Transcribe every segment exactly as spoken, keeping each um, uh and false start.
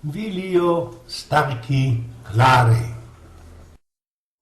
Wilio starki Klary.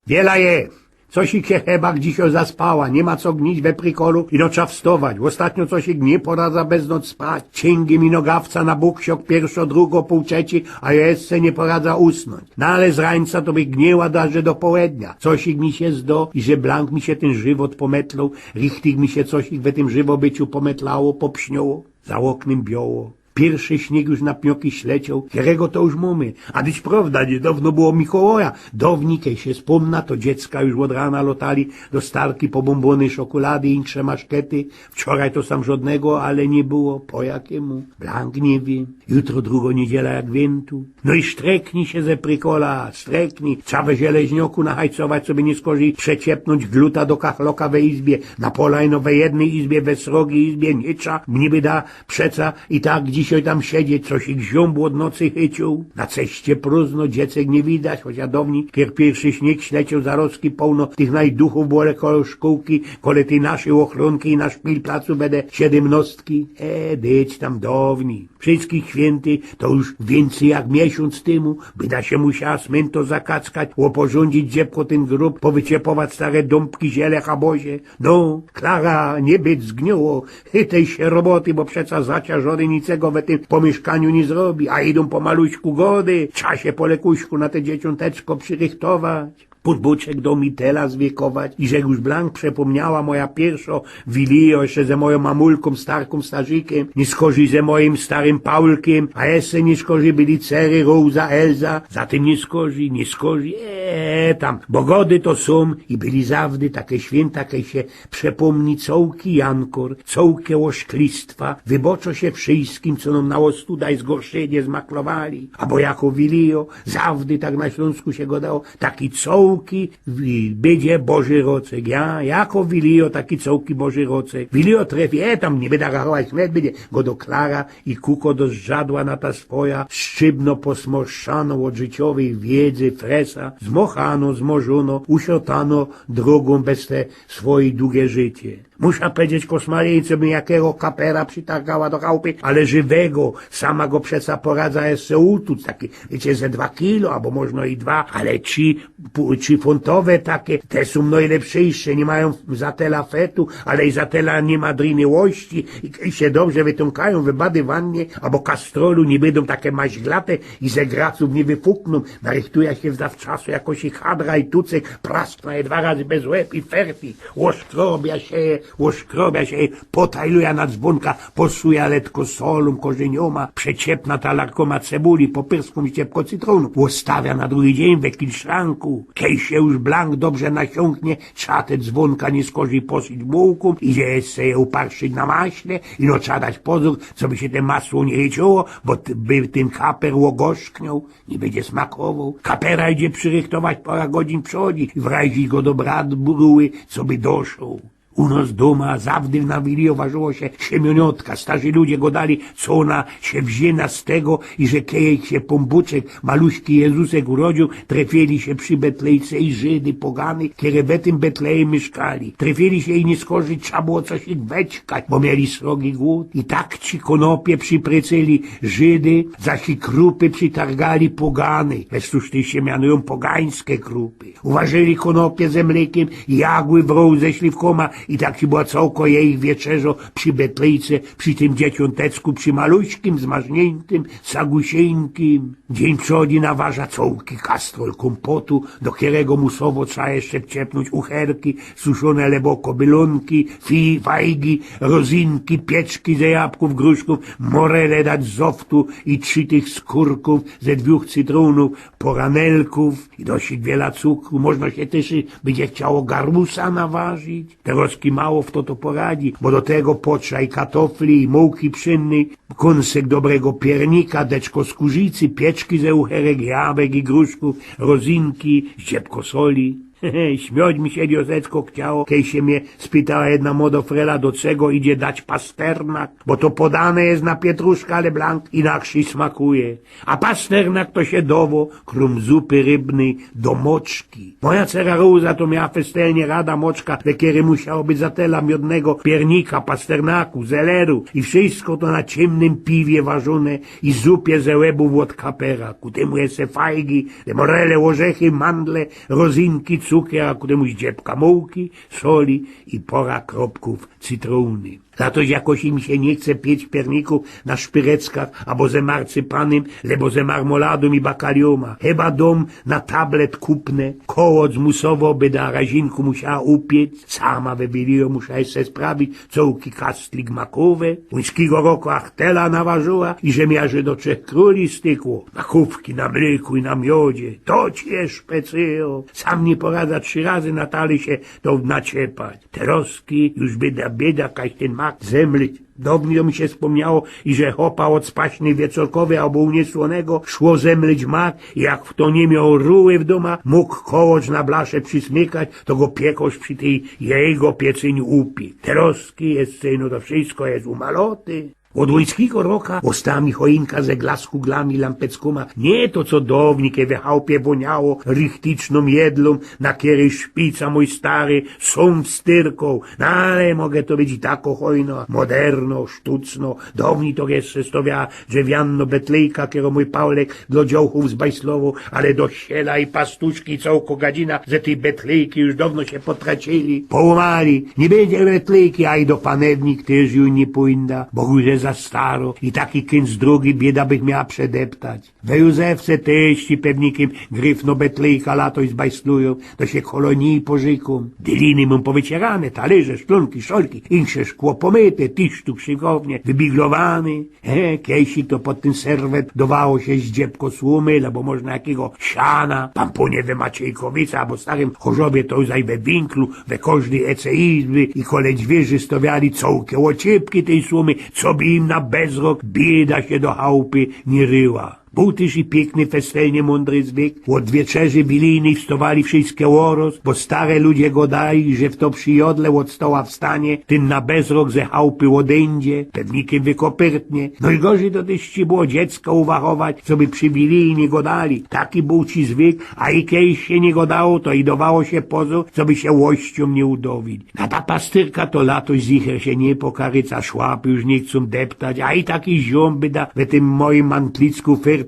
Wiela je! Cosik sie chyba dzisiej zaspała, niy ma co gnić we prikolu, ino trza wstować. Ôstatnio cosik niy poradza bez noc spać. Ciyngi mi nogawca na bōk siok, piyrszŏ, drugŏ, pōł trzeci, a jeszcze niy poradza usnōńć. No ale z rańca to bych gniła darze do połednia. Cosik mi sie zdo, iże blank mi sie tyn żywot pometloł, richtig mi sie cosik we tym żywobyciu pometlało, popsnioło. Za ôknym bioło. Piyrszy śniyg już na pnioki ślecioł, kerego to już mōmy. A dyć prowda, niydŏwno było Mikołaja. Downi, kej sie spōmna, to dziecka już ôd rana lotali do starki po bōmbōny, szokulady i insze maszkety. Wczoraj to sam żŏdnego, ale niy było. Po jakimu? Blank niy wiym. Jutro drugŏ niydziela jak wiyntōm. No i sztrekni sie ze prikola, sztrekni. Trza we Żeleźnioku nahajcować, coby niy skorzij przeciepnōńć gluta do kachloka we izbie. Na pola ino we jednyj izbie, we srogij izbie, niy trza, niby da przeca i tak dzisiej tam siedzieć, cosik ziōmbł ôd nocy chyciōł. Na ceście prōżno, dziecek niy widać, choć downi, kiej piyrszy śniyg ślecioł, zarozki połno tych najduchōw było kole szkōłki, kole tyj naszyj ôchronki i na szpilplacu bede siedymnostki. E, dyć tam downi. Wszyjske świynte to już wiyncyj jak miesiōnc tymu, byda sie musiała smynto zakackać, ôporzōndzić dziebko tyn grōb, powyciepować stare dōmbki, ziele, chabozie. No, Klara, niy być zgnioło, chytej sie roboty, bo przeca zaciażōny nicego we tym pōmiyszkaniu niy zrobi, a idōm pomaluśku gody, trza sie polekuśku na te dzieciōnteczko przirychtować. Pōdbōczek do mitela zwiykować, iże już blank przepōmniała moja piyrszŏ wilio jeszcze ze mojōm mamulkōm, starkōm, starzikiym, niy skorzij ze mojim starym Paulkiym, a jeszcze niy skorzij byli cery Roza, Elza, za tym niy skorzij, niy skorzij, e, tam, bo gody to sōm i byli zawdy take świynta, kej sie przepōmni cołki jankor, cołke ôszklistwa, wyboczŏ sie wszyjskim, co nōm na ôstudaj zgorszynie zmaklowali, abo jako wilio, zawdy tak na Ślōnsku sie gŏdało, taki cołki wi-, bydzie Boży Rocek. Ja, jako wilio, taki cołki Boży Rocek. Wilio trefi, e, tam niy byda rachować, wnet bydzie, gŏdŏ Klara i kukŏ do zdrzadła na ta swoja, szczybno posmorszczano ôd życiowyj wiedzy fresa, zmochano, zmorzōno, usiotano drōgōm bez te swoje dugie życie. Musza powiedzieć, kosmaryjce, bym jakigo kapera przitargała do chałpy, ale żywego, sama go przeca poradza jeszcze utuc, taki, wiycie, ze dwa kilo, abo możno i dwa, ale trzi, pō-, trzifōntowe take, te sōm nojlepszyjsze, niy majōm za tela fetu, ale i za tela niy ma drynyłości i, i sie dobrze wytōmkajōm we badywannie, abo kastrolu, niy bydōm take maźglate i ze gracōw niy wyfuknōm, narychtuja sie zawczasu jakoś i chadra i tucek, praskna je dwa razy bez łeb i ferti. Ôszkrobia sie, ôszkrobia sie, potajluja na dzwōnka, posuja letko solōm, korzyniōma, przeciepna talarkōma cebuli, popyrskōm i ciepko cytrōnōm. Ôstawia na drugi dziyń we kilszranku. Kej sie już blank dobrze nasiōnknie, trza te dzwōnka niy skorzij posyć bułkōm, idzie jeszcze je uparszyć na maśle, ino trza dać pozōr, coby sie te masło niy chyciło, bo t-, by tyn kaper ôgorzknioł. Niy bydzie smakowoł. Kapera idzie przirychtować pora godzin przodzi i wrajzić go do brat-, bruły, coby doszoł. U nos dōma zawdy na wilio warzyło sie siemiōniotka. Starzi ludzie gŏdali, co ôna sie wziyna z tego, iże kej sie Pōnbōczek, maluśki Jezusek urodziył, trefiyli sie przi Betlejce i Żydy pogany, kere we tym Betlejem miyszkali. Trefiyli sie i niy skorzij trza było coś ich weczkać, bo mieli srogi głōd. I tak ci kōnopie prziprycyli Żydy, zaś i krupy przitargali pogany. Bez cōż tyż sie mianujōm pogańske krupy. Uważyli kōnopie ze mlykiym i jagły w rōł ze śliwkōma i tak ci była cołko jejich wieczerzŏ przi Betlejce, przi tym dzieciōnteczku, przi maluśkiym, zmarzniynkiym sagusiynkym. Dziyń przodzi nawarza cołki kastrol kōmpotu, do kerego musowo trza jeszcze wciepnōńć ucherki, suszōne lyboko bylōnki, fi-, fajgi, rozynki, pieczki ze jabkōw, gruszkōw, morele dać zoftu i trzi tych skōrkōw, ze dwōch cytrōnōw, poranelkōw i dość wiela cukru. Możno sie tyż bydzie chciało garusa nawarzić. Teroz ki mało fto to poradzi, bo do tego potrza i katofli, i mułki pszynnyj, kōnsek dobrego piernika, deczko skōrzicy, pieczki ze ucherek, jabek i gruszkōw, rozynki, ździebko soli. Śmioć mi sie dioseczko chciało, kej sie mie spytała jedna młodo frela, do czego idzie dać pasternak, bo to podane je na pietruszka, ale blank inakszy smakuje. A pasternak to sie dowo krōm zupy rybnyj do moczki. Moja cera Roza to miała festelnie rada moczka, we kerej musiało być za tela miodnego piernika, pasternaku, zeleru i wszystko to na ciymnym piwie warzōne i zupie ze łebōw ôd kapera. Ku tymu jeszcze fajgi, te morele, ôrzechy, mandle, rozinki, cukier, a ku tymu zdziebka mułki, soli i pora kropkōw cytrōny. Za to jakoś im sie niy chce pieć piernikōw na szpyreckach abo ze marcypanym, lebo ze marmoladōm i bakaliōma. Chyba dōm na tablet kupne. Kołocz musowo byda razinku musiała upiec. Sama we wilio musia jeszcze sprawić cołki kastlik makowe. Łuńskigo roku ach tela nawarzōła i że mia, że do trzech krōli stykło. Makōwki na mlyku i na miodzie. To ci je szpecyjo. Sam niy poradza trzi razy na tali sie to naciepać. Terozki już byda bieda, kaś tyn mak zemlyć. Downyj to mi sie spōmniało, iże chopa ôd spaśnyj wieczorkowyj abo u niesłōnego szło zemlyć mak i jak fto niy mioł ruły w dōma, mōg kołocz na blasze przismykać, to go piekŏrz przi tyj jego piecyniu upiek. Terozki jeszcze ino to wszystko je umalote. Ôd łuńskigo roka ôsta mi choinka ze glaskuglami, lampeckōma. Niy to, co downyj, kej we chałpie wōniało richtycznōm jedlōm, na kerej szpica mōj stary sōm wstyrkoł. No ale moge to być i tako chojno, moderno, sztucno. Downyj to jeszcze stowiała drzewiano betlejka, kerõ mōj Paulek dlŏ dziołchōw zbajslowoł, ale do siela i pastuszki cołko gadzina, że tyj betlejki już downo sie potracili, połōmali. Niy bydzie betlejki, a i do panewnik tyż już niy pōnda, bo już je za staro i taki kync drogi, bieda bych miała przedeptać. We Józefce tyż ci pewnikym gryfno betlejka latoś zbajslujōm, to sie kolo nij porzykōm. Dyliny mōm powycierane, talyrze, szklōnki, szolki, insze szkło pomyte, tyż tu krzynkownie, wybiglowane. He, kejsik to pod tyn serwet dowało sie zdziebko słōmy, abo można jakigo siana. Tam po niy we Maciejkowice abo Starym Chorzowie, to zaj we winklu, we kożdyj ece izby i kole dźwiyrzy stowiali cołke ôciepki tyj słōmy, coby im na bezrok bieda sie do chałpy niy ryła. Bōł tyż i piykny, festelnie mōndry zwyk. Ôd wieczerzy wilijnyj wstowali wszyjske ôroz, bo stare ludzie gŏdali, że fto przi jodle ôd stoła wstanie, tyn na bezrok ze chałpy ôdyńdzie, pewnikym wykopyrtnie. Nojgorzij to tyż trza było dziecka uwachować, coby przi wilijnyj niy gŏdali. Taki bōł ci zwyk, a i kej sie niy gŏdało, to i dowało sie pozōr, coby sie łościōm niy udowić. Na ta pastyrka to latoś zicher sie niy pokaryca, szłapy już niy chcōm deptać, a i taki ziōm byda we tym mojim mantlicku fyrtać.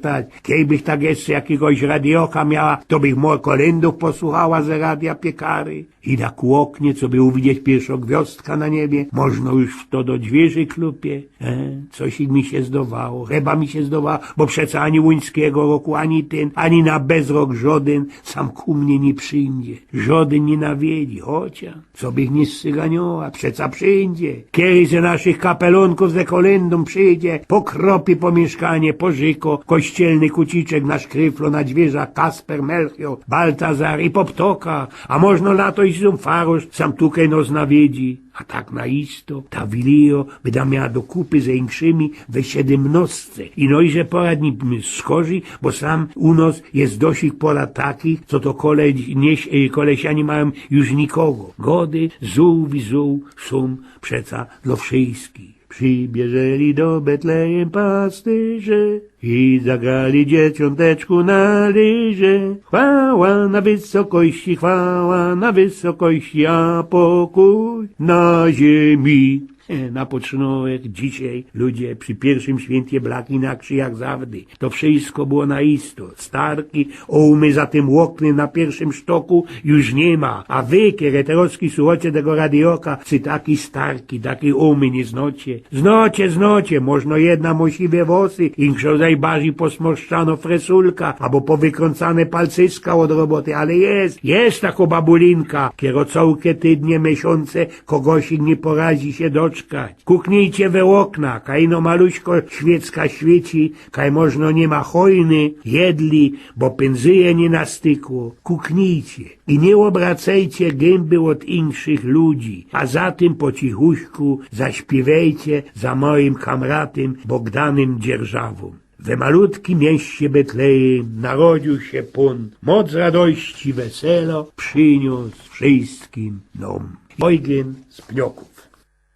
Kej bych tak jeszcze jakigoś radioka miała, to bych może kolyndōw posłuchała ze radia Piekary. I tak ôknie, coby uwidzieć piyrszõ gwiŏzdka na niebie, można już fto do dźwiyrzy klupie. E, coś mi sie zdowało, chyba mi sie zdowało, bo przeca ani łuńskigo roku, ani tyn, ani na bezrok żŏdyn sam ku mie niy przińdzie. Żŏdyn niy nawiedzi, chociŏż co bych niy scyganioła, przeca przińdzie. Kedyś ze naszych kapelōnkōw ze kolyndōm przińdzie, pokropi po miyszkanie, porzykŏ kościelny kuciczek na szkryflo, na dźwiyrzach Kasper, Melchior, Baltazar i po ptokach, a można latoś sam farosz sam tukej nŏs nawiedzi. A tak na isto ta wilijŏ byda miała do kupy ze inkszymi we siedymnŏstce. I nojże pora dni skorzyj, bo sam u nŏs je dosik pora takich, co to kole-, niy-, e, kolesianie majōm już nikogo. Gody zōł i zōł sōm przeca dlŏ wszyjskich. Przybierzeli do Betlejem pastyrze i zagrali Dzieciōnteczku na lirze. Chwała na wysokości, chwała na wysokości, a pokōj na ziymie. E, na pocztōnek dzisiej ludzie przi piyrszym świyncie blaki na krzyjach zawdy. To wszyjsko było na isto. Starki, ôłmy za tym ôknym na piyrszym sztoku już niy ma. A wy, kere terŏzki suchŏcie tego radioka, cy taki starki, taki ôłmy niy znŏcie? Znŏcie, znŏcie, można jedna mŏ siwe włosy, inkszŏ zaj barzij posmorszczanõ fresulka, abo powykrōncane palcyska ôd roboty, ale je, je takŏ babulinka, kerŏ cołke tydnie, miesiōnce kogosik niy poradzi sie doczkać. Kuknijcie we ôkna, kaj ino maluśkŏ świecka świyci, kaj można niy ma chojny, jedli, bo pynzyje niy nastykło. Kuknijcie i niy ôbracejcie gymby ôd inkszych ludzi, a za tym po cichuśku zaśpiywejcie za mojim kamratym Bogdanym Dzierżawōm. We malutkim mieście Betlejym narodziōł sie Pōn. Moc radości, wesela przyniōs wszyjskim nōm. Eugen z Pniokōw.